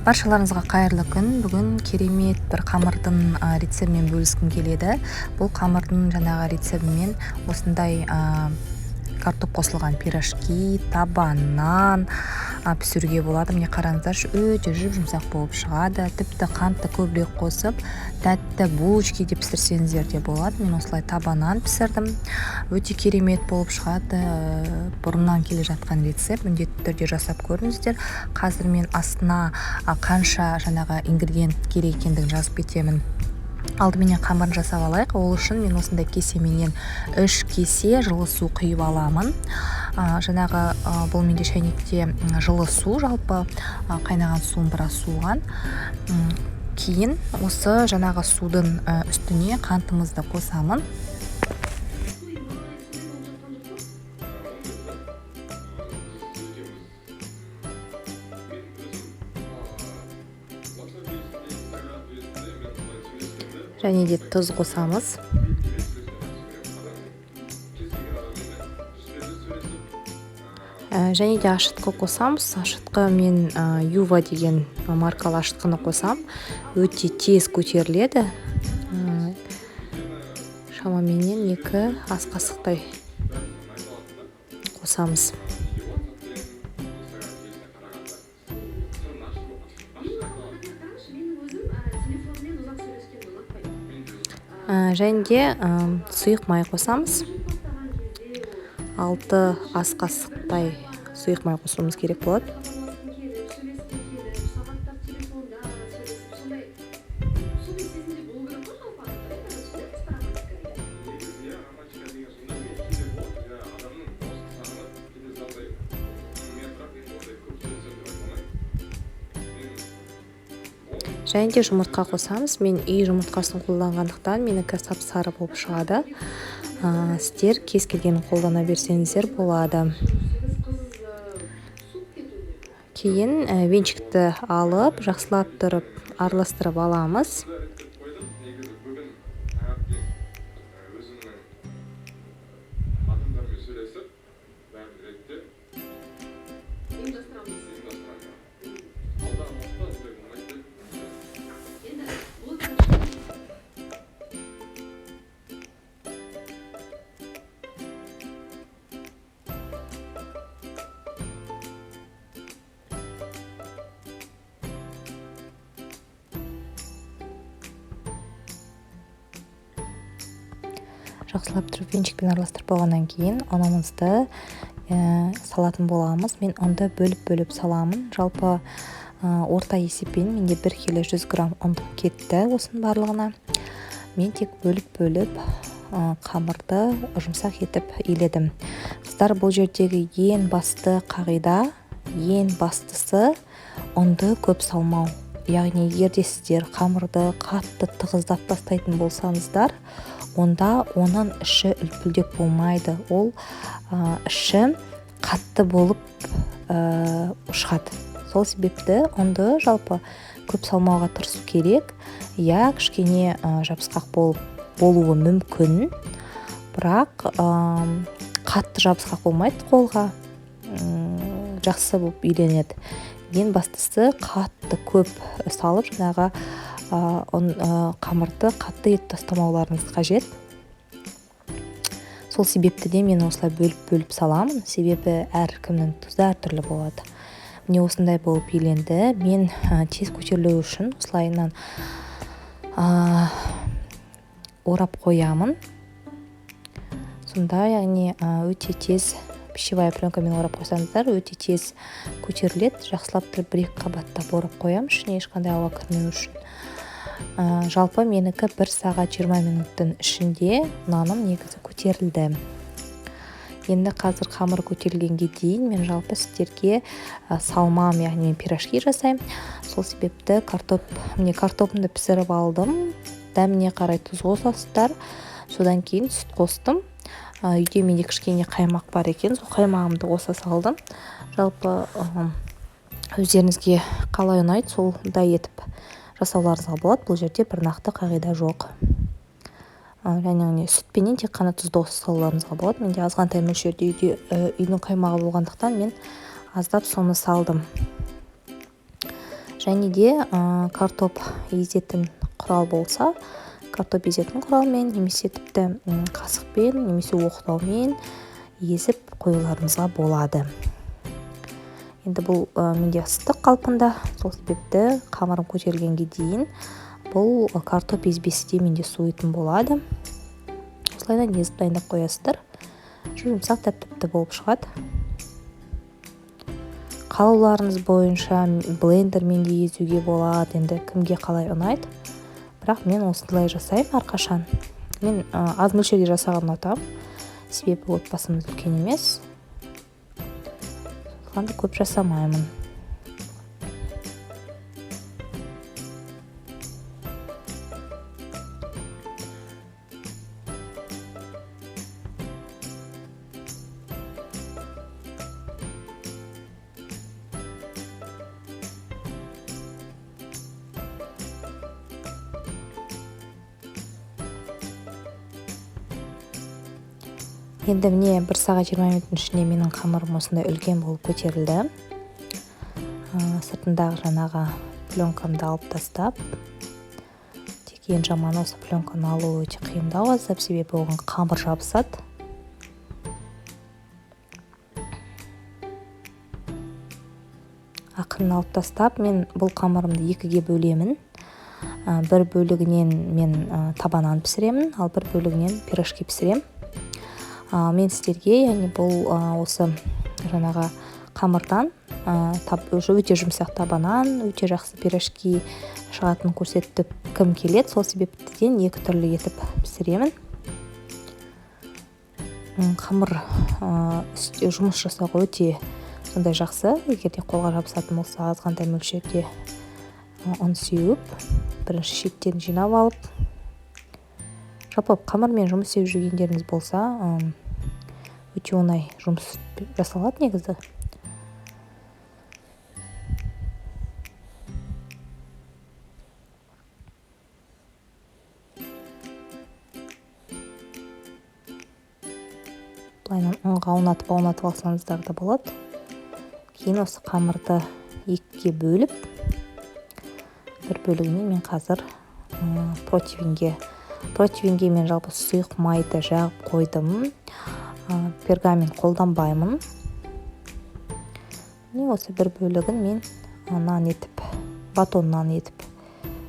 Баршаларыңызға қайырлы күн. Бүгін керемет бір қамырдың рецептімен бөліскім келеді. Бұл қамырдың жаңағы рецептімен осындай картоп қосылған пирожки, таба нан пісіруге болады. Міне қараңыздаршы, өте жұп-жұмсақ болып шығады. Тіпті қантты көбірек қосып, тәтті булочки деп пісірсеңіздер де болады. Мен осылай таба нан пісірдім. Өте керемет болып шығады. Бұрыннан келе жатқан рецепт, міндетті түрде жасап көріңіздер. Қазір мен астына қанша жаңағы ингредиент керек екендігін жазып кетемін. Алдыменен қамырын жасап алайық. Ол үшін мен осындай кесеменен 3 кесе жылы су құйып аламын. Жаңағы бұл менде шәйнекте жылы су, жалпы қайнаған суым біраз суыған. Кейін осы жаңағы судың үстіне қантымызды қосамын. Және де тұз қосамыз. Және де ашытқы қосамыз. Ашытқы мен Юва деген маркалы ашытқыны қосам. Өте тез көтеріледі. Шамаменен 2 ас қасықтай қосамыз. Және де сұйық май қосамыз. 6 ас қасықтай сұйық май қосуымыз керек болады. Және де жұмыртқа қосамыз. Мен үй жұмыртқасын қолданғандықтан менікі сап-сары болып шығады. Сіздер кез келгенін қолдана берсеңіздер болады. Кейін венчикті алып, жақсылап тұрып араластырып аламыз. Жақсылап тұрып венчикпен араластырып болғаннан кейін ұнымызды салатын боламыз. Мен ұнды бөліп-бөліп саламын. Жалпы орта есеппен менде 1 келі 100 грамм ұн кетті осының барлығына. Мен тек бөліп-бөліп қамырды жұмсақ етіп иледім. Қыздар, бұл жердегі ең басты қағида, ең бастысы ұнды көп салмау. Яғни егер де сіздер қамырды қатты тығыздап тастайтын болсаңыздар, онда оның іші үлпілдек болмайды. Ол іші қатты болып шығады. Сол себепті ұнды жалпы көп салмауға тырысу керек. Иә, кішкене жабысқақ болуы мүмкін, бірақ қатты жабысқақ болмайды, қолға жақсы болып үйленеді. Ең бастысы қатты көп салып жаңағы қамырды қатты етіп тастамауларыңыз қажет. Сол себепті де мен осылай бөліп-бөліп саламын, себебі әркімнің тұзы әртүрлі болады. Міне осындай болып иленді. Мен тез көтерілу үшін осылайынан орап қоямын. Сонда, яғни, өте тез пищевая пленкамен орап қойсаңыздар, өте тез көтеріледі. Жақсылап тұрып бір екі қабаттап орап қоямын, ішіне ешқандай ауа кірмеу үшін. Жалпы менікі 1 сағат 20 минуттың ішінде наным негізі көтерілді. Енді қазір қамыр көтерілгенге дейін мен жалпы сіздерге салмам, яғни мен пирожки жасаймын. Сол себепті міне картопымды пісіріп алдым. Дәміне қарай тұз қосасыздар. Содан кейін сүт қостым. Үйде менде кішкене қаймақ бар екен, сол қаймағымды қоса салдым. Жалпы өздеріңізге қалай ұнайды, сондай етіп жасауларыңызға болады. Бұл жерде бір нақты қағида жоқ. Және сүтпенен тек қана тұзды қоса салуларыңызға болады. Менде азғантай мөлшерде үйдің қаймағы болғандықтан мен аздап соны салдым. Және де картоп езетін құрал болса, картоп езетін құралмен, немесе тіпті қасықпен, немесе оқтаумен езіп қоюларыңызға болады. Енді бұл менде ыстық қалпында, сол себепті қамырым көтерілгенге дейін бұл картоп езбесі де менде суитын болады. Осылайдан езіп дайындап қоясыздар. Жұмсақ тәп-тәтті болып шығады. Қалауларыңыз бойынша блендермен де езуге болады, енді кімге қалай ұнайды. Бірақ мен осылай жасаймын әрқашан. Мен аз мөлшерде жасаған ұнатамын, себебі отбасымыз үлкен емес. Сондықтан да көп жасамаймын. Енді міне 1 сағат 20 минуттың ішінде менің қамырым осындай үлкен болып көтерілді. Сыртындағы жаңағы пленкамды алып тастап, тек ең жаманы осы пленканы алу өте қиындау аздап, себебі оған қамыр жабысады. Ақырын алып тастап, мен бұл қамырымды екіге бөлемін. Бір бөлігінен мен таба нан пісіремін, ал бір бөлігінен пирожки пісіремін. Мен сіздерге, яғни бұл осы жаңағы қамырдан өте жұмсақ таба нан, өте жақсы пирожки шығатынын көрсетіп кім келеді, сол себептен екі түрлі етіп пісіремін. Қамыр жұмыс жасауға өте сондай жақсы, егер де қолға жабысатын болса, азғантай мөлшерде ұн сеуіп, бірінші шеттен жинап алып, жалпы қамырмен жұмыс істеп жүргендеріңіз болса, өте оңай жұмыс жасалады негізі. Былайынан ұнға аунатып алсаңыздар да болады. Кейін осы қамырды екіге бөліп, бір бөлігіне мен қазір противенге мен жалпы сұйық майды жағып қойдым. Пергамент қолданбаймын. Міне осы бір бөлігін мен нан етіп, батон нан етіп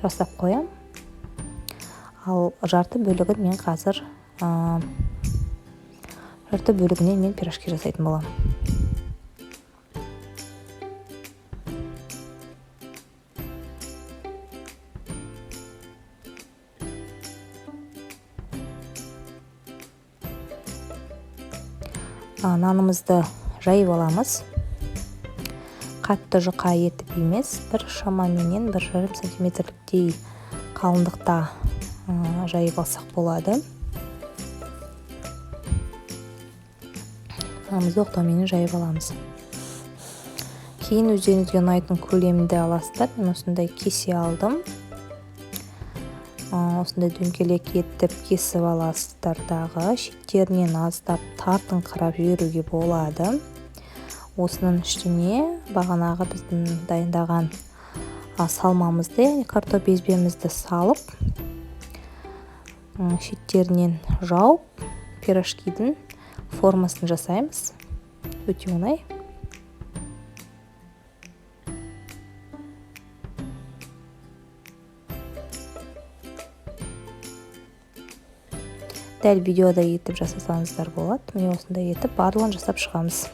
жасап қоям. Ал жарты бөлігін мен қазір, жарты бөлігінен мен пирожки жасайтын боламын. Нанымызды жайып аламыз. Қатты жұқа етіп емес, бір шамаменен бір жарым сантиметрліктей қалыңдықта жайып алсақ болады. Нанымызды оқтауменен жайып аламыз. Кейін өздеріңізге ұнайтын көлемді аласыздар. Мен осындай кесе алдым. Осындай дөңгелек етіп кесіп аласыздар дағы, шеттерінен аздап тартыңқырап жіберуге болады. Осының ішіне бағанағы біздің дайындаған салмамызды, яғни картоп езбемізді салып, шеттерінен жауып, пирожкидің формасын жасаймыз. Өте оңай. Дәл видеода етіп жасасаңыздар болады. Міне осындай етіп барлығын жасап шығамыз.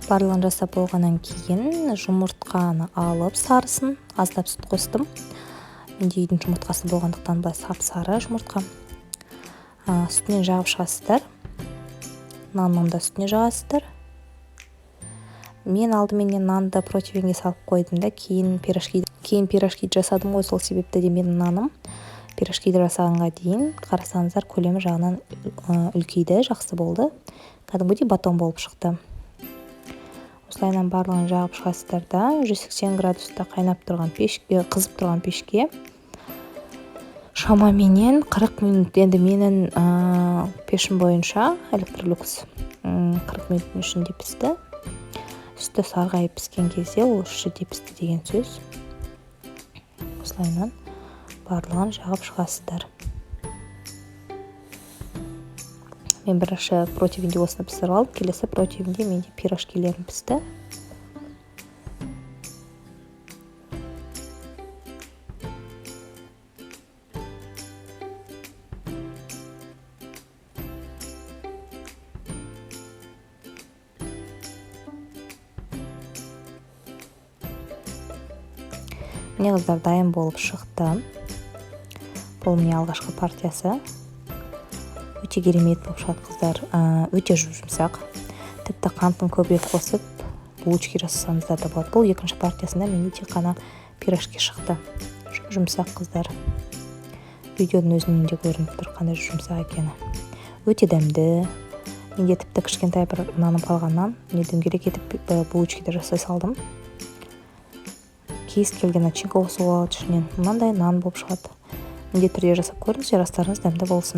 Барлығын жасап болғаннан кейін жұмыртқаны алып, сарысын, аздап сүт қостым. Менде үйдің жұмыртқасы болғандықтан былай сап-сары жұмыртқа. Сүтінен жағып шығасыздар. Нанның да үстіне жағасыздар. Мен алдыменен нанды противенге салып қойдым да, кейін пирожки жасадым ғой, сол себепті де менің наным пирожкиді жасағанға дейін, қарасаңыздар, көлемі жағынан үлкейді, жақсы болды. Кәдімгідей батон болып шықты. Осылайынан барлығын жағып шығасыздар да, 180 градуста қайнап тұрған пешке, қызып тұрған пешке шамаменен 40 минут. Енді менің пешім бойынша Электролюкс 40 минуттың ішінде пісті. Үсті сарғайып піскен кезде ол іші де пісті деген сөз. Осылайынан барлығын жағып шығасыздар. Мен бірінші противенде осыны пісіріп алдым, келесі противенде менде пирожкилерім пісті. Міне, қыздар, дайын болып шықты. Бұл міне алғашқы партиясы. Өте керемет болып шығады, қыздар. Өте жұмсақ. Тіпті қантын көбірек қосып булочки жасасаңыздар да болады. Бұл екінші партиясында менде тек қана пирожки шықты. Жұмсақ, қыздар. Видеоның өзінен де көрініп тұр қандай жұмсақ екені. Өте дәмді. Менде тіпті кішкентай бір наным қалғаннан міне дөңгелек етіп булочки де жасай салдым. Кез келген начинка қосуға болады ішінен. Мынандай нан болып шығады. Міндетті түрде жасап көріңіздер, астарыңыз дәмді болсын.